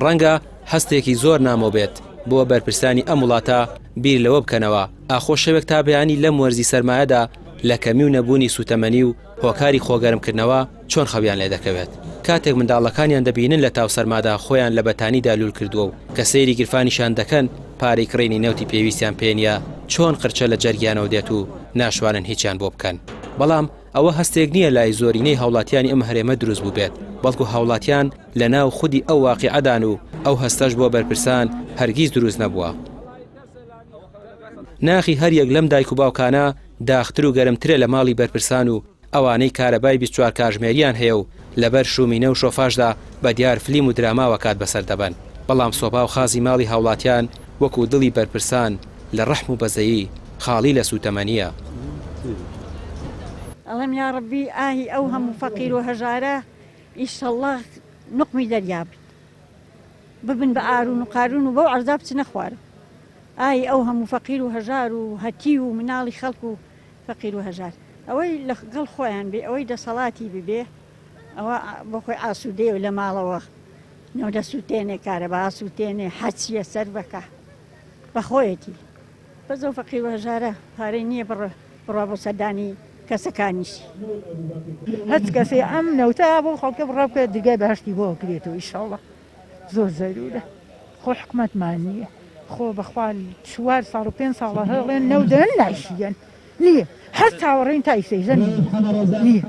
ڕەنگە هەستێکی زۆر نامۆ بێت بۆ بەرپرسانی ئەم وڵاتە بیر لەوە بکەنەوە ئاخۆ شەوێک تا بەیانی لەم وەرزی سەرمایەدا لە کەمی و نەبوونی سوتەمەنی و هۆکاری خۆگەرمکردنەوە چۆن خەویان لێ دەکەوێت کاتێک منداڵەکانیان دەبینن لە تاو سەرمادا خۆیان لە بەتانیدا لول کردووە و کە سەیری گیرفانیشان دەکەن پارەی کڕینی نەوتی پێویستیان پێ نییە چۆن قرچە لە جەرگیانەوە دێت و ناشوانن هیچیان بۆ بکەن بەڵام ئەوە هەستێک نییە لای زۆرینەی هاوڵاتیانی ئەم هەرێمە دروست بووبێت بەڵکو هاوڵاتیان لە ناو خودی ئەو واقیعەدان و ئەو هەستەش بۆ بەرپرسان هەرگیز دروست نەبووە. ناخی هەر یەک لەم دایک و باوکانە داختر و گەرمترە لە ماڵی بەرپرسان و ئەوانەی کارەبای 24 کاژمێریان هەیە و لەبەر شومینە و شۆفاشدا بە دیار فلیم و دراماوە کات بەسەر دەبەن بەڵام سۆپا و خازی ماڵی هاوڵاتیان وەکو دڵی بەرپرسان لە ڕەحم و بەزەیی خاڵی لە سوتەمەنیە. ئەڵێم یاڕەبی ئاهی ئەو هەموو فەقیر و هەژارە ئیشەڵڵا نوقمی دەریا بن ببن بە ئارون و قارون و بەو عەرزا بچنە خوارەوە ئای ئەو هەموو فەقیر و هەژار و هەتیو و مناڵی خەڵک و فەقیر و هەژار ئەوەی لە گەڵ خۆیان بێ ئەوەی دەسەڵاتی ببێ ئەوە بۆ خۆی ئاسوودەیە و لە ماڵەوە نەو دەسووتێنێ کارەبا ئاسووتێنێ حەچیە سەر بەکە بەخۆیەتی بەس ئەو فەقیر و هەژارە پارەی نییە بڕ بڕوا بۆ سەردانی کەسەکانیشی. هەچ کەسێ ئەم نەوتە بۆ خەڵکە بڕا بکە درگای بەهەشتی بۆ ئەکرێتەوە ئیشەڵا زۆر زەرورە خۆ حکومەتمان نییە خۆ بەخوا چوار ساڵ و پێنج ساڵە هەڵێن نەودەن نایشیەن نییە هەر چاوەڕێین تا ئیسەیشە نییە.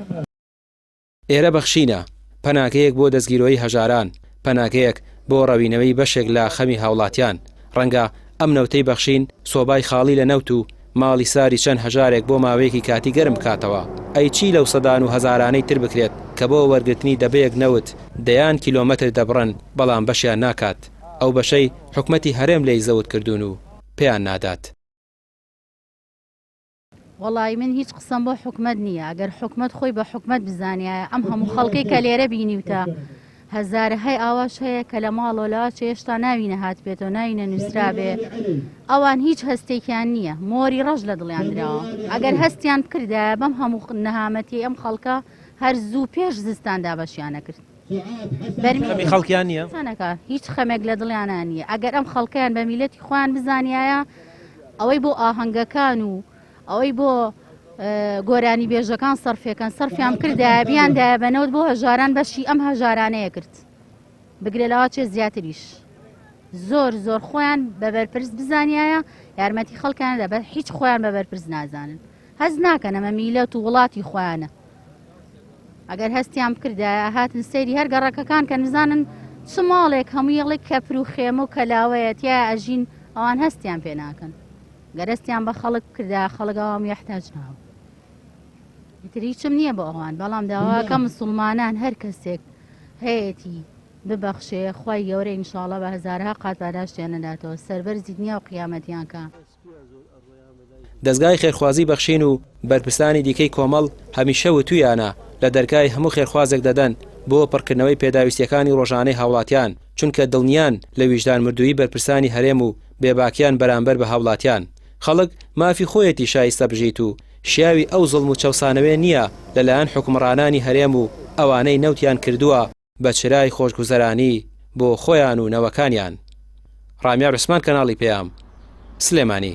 ئێرە بەخشینە، پەناگەیەک بۆ دەستگیرۆیی هەژاران، پەناگەیەک بۆ ڕەوینەوەی بەشێک لە خەمی هاوڵاتیان. ڕەنگە ئەم نەوتەی بەخشین سۆبای خاڵی لە نەوت و ماڵی ساری چەند هەژارێک بۆ ماوەیەکی کاتی گەرم بکاتەوە. ئەی چی لەو سەدان و هەزارانەی تر بکرێت کە بۆ وەرگرتنی دەبەیەک نەوت دەیان کیلۆمەتر دەبڕن بەڵام بەشیان ناکات ئەو بەشەی حکومەتی هەرێم لێی زەوت کردوون و پێیان نادات. وەڵایی من هیچ قسەم بۆ حکومەت نییە ئەگەر حکومەت خۆی بە حکومەت بزانایە ئەم هەموو خەڵکەی کە لێرە بینیوتە هەزارەهای ئاواش هەیە کە لە ماڵەوە لەواچ هێشتا ناوی نەهات بێتەوە ناوی نەنووسرابێ ئەوان هیچ هەستێکیان نییە مۆری ڕەش لە دڵیان دراوە ئەگەر هەستیان بکردایە بەم هەموو نەهامەتی ئەم خەڵکە هەر زوو پێش زستان دابەشیانە کرد خەمی خەڵکیان نییە؟ چەنەکە هیچ خەمێک لە دڵیانە نییە ئەگەر ئەم خەڵکەیان بە میلەتی خۆیان بزانایە ئەوەی بۆ ئاهەنگەکان و ئەوەی بۆ گۆرانی بێژەکان سەرفەکەن سەرفیان کردایە بیاندایە بە نەوت بۆ هەژاران بەشی ئەم هەژارانەیە کرد بگرە لەوا چێ زیاتریش زۆر زۆر خۆیان بە بەرپرس بزانایە یارمەتی خەڵکان دەبەر هیچ خۆیان بە بەرپرس نازانن هەز ناکەن ئەمە میلەت و وڵاتی خۆیانە ئەگەر هەستیان بکردایە هاتن سەیری هەر گەڕەکەکان کە نزانن چ ماڵێک هەموو یەڵێک کەپر و خێمە و کەلاوەیە تیا ئەژین ئەوان هەستیان پێ ناکەن گەرەستیان بە خەڵک بکردا خەڵک ئەوام یحتاج ناوە ئیتر هیچم نییە بۆ ئەوان بەڵام داواکە مسلمانان هەر کەسێک هەیەتی ببەخشێ خی گەورە ئینشاڵە بە هەزارها قات پاداشتیان نەداتەوە سەربەرزی دنیا و قیامەتیان کە. دەزگای خێرخوازی بەخشین و بەرپرسانی دیکەی کۆمەڵ هەمیشە وتویانە لە دەرگای هەموو خێرخوازێک دەدەن بۆ پڕکردنەوەی پێداویستیەکانی ڕۆژانەی هاوڵاتیان چونکە دڵنیان لە ویژدان مردوویی بەرپرسانی هەرێم و بێباکیان بەرامبەر بە هاوڵاتیان خەڵک مافی خۆیەتی شایستە بژیت و شیاوی ئەو زوڵم و چەوسانەوەیە نییە لەلایەن حوکمڕانانی هەرێم و ئەوانەی نەوتیان کردووە بە چرای خۆشگوزەرانی بۆ خۆیان و نەوەکانیان. ڕامیار عوسمان کەناڵی پەیام، سلێمانی.